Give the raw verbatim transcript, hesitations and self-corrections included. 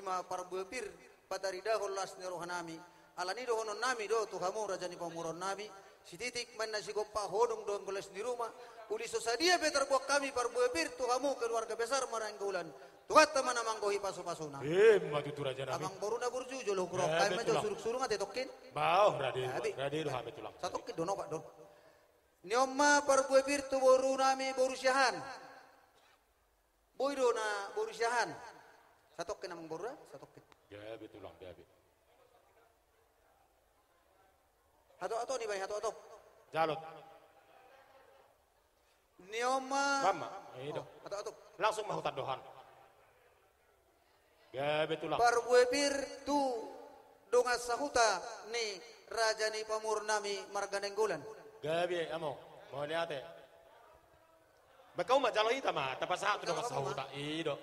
ma parbue pir, pataridahon las ni rohanami. Alani dohononnami do tu hamu raja ni pamoruonnami, sititik ma inna sigompa, hodung do anggo las ni ruma. Uli so sadia pe tarbuat hami parbue pir tu hamu keluarga besar Marnainggolan, Tuhanta ma na manggohi pasupasuna. Ima tutu rajanami. Amangboruna burju, jolo huroha hami ma jo, surungsurung ate tongkin. Bah, rade, rade do hami tulang. Satongkin do nopak do. Ni on ma parbue pir tu borunami boru Siahaan. Boi do na boru Siahaan. Satongkin amangboru, satongkin. Gabe tulang, gabe. Hatop, hatop, ni baen hatop, hatop. Jalo. Ni on ma. Mama, i do. Hatop, hatop. Langsung ma huta dohan. Gabe tulang. Parbue pir tu dongan sahuta ni raja ni pamoruonnami marga Nainggolan. Gabe, amang. Mauliate. Baen hamu ma jalo hita ma, tapasahat tu dongan sahuta. I do.